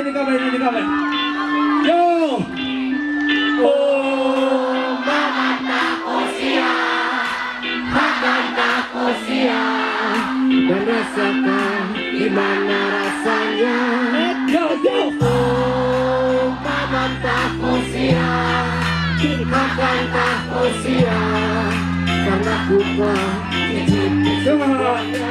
Nyanyi kabeh, nyanyi kabeh. Yo. Oh, Usia, akan usia dan rasakan gimana rasanya. Yo, yo. Oh, mamantah usia, akan usia, karena ku telah cicipi semuanya.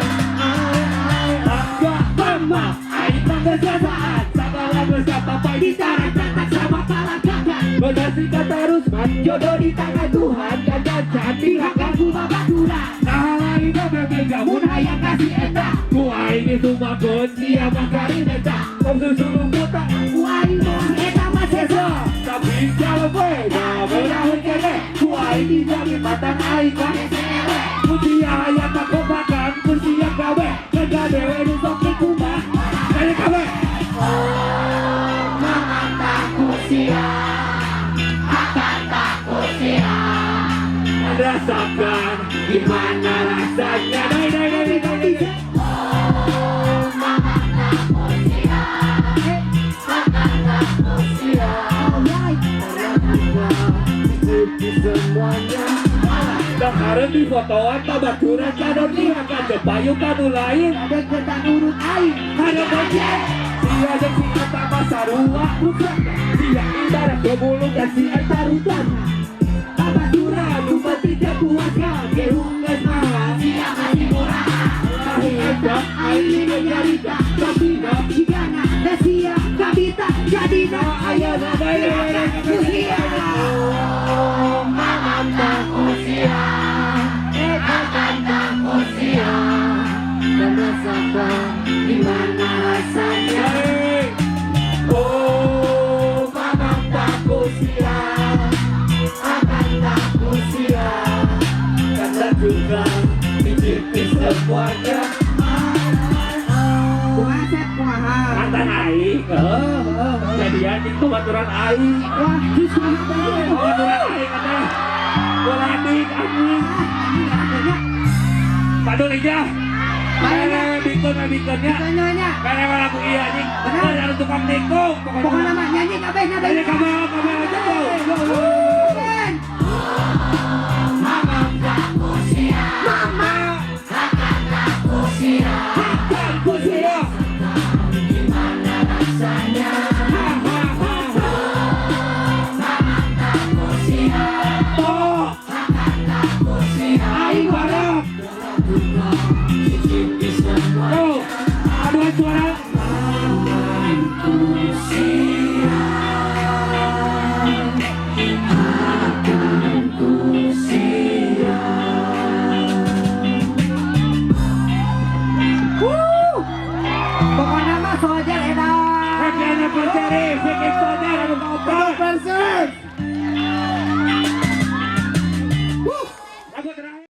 Enggak mama, aing tangga saat segala bersama bicara tak sama talakakan. Berdasarkan terus man, jodoh di tangan Tuhan dan cantik akan ku babaturan. Nah lain bebek jamun hayang kasih eta. Ku aing itu magon sia makari beta. Om susu kota, ku aing mau eta mah sesa. Tapi kalau beda berahun kene, ku aing dijamin matang aing mah. Ku sia hayang kakobakan, ku sia gawe, kerja dewe nu sok kumaha. Kali kawe. Oh, mamantah usia, akan tak usia. Rasakan gimana rasanya. Dai dai dai dai dai. Oh, mamantah usia, akan tak usia. Karena ku telah cicipi semuanya. Dakareun di fotoan babaturan kadon lihat ka payu kanu lain. Ada kerta nurut aing. Ada bocet. Sia jeung si eta mah sarua rusak. Sia ibarat gomulung dan si eta rutan. Babaturan nu penting teu puaskan. Geung geus mahal. Sia masih murah. Tahu eta aing nu nyarita. Tapi na Jigana Sia kabita jadina ayeuna dai dai dai. Usia. Oh, mamantah usia, akan tak usia, dan rasakan gimana rasanya. Hey. Oh, mamang usia, Akan tak usia. Karena juga cicipi semuanya. Kumaha, Sep, kumaha? Mantan aing, heuh, jadian itu baturan aing. Wah, terus kumaha tadi? Baturan aing kata. Boladik anjing. Padul aja. Mere bikeun, mere bikeunnya. Nyonya. Mere lagu iya anjing. Benar. Ada tukang nikung. Pokoknya mah nyanyi kabeh nya. Nyanyi kabeh, kabeh aja tuh. Mama. Akan kusia. Ha ha ha ha. Oh. Aing barak. Oh, aduh suara. Wuh. Pokoknya mah sojar edan. Happy anniversary, Vicky.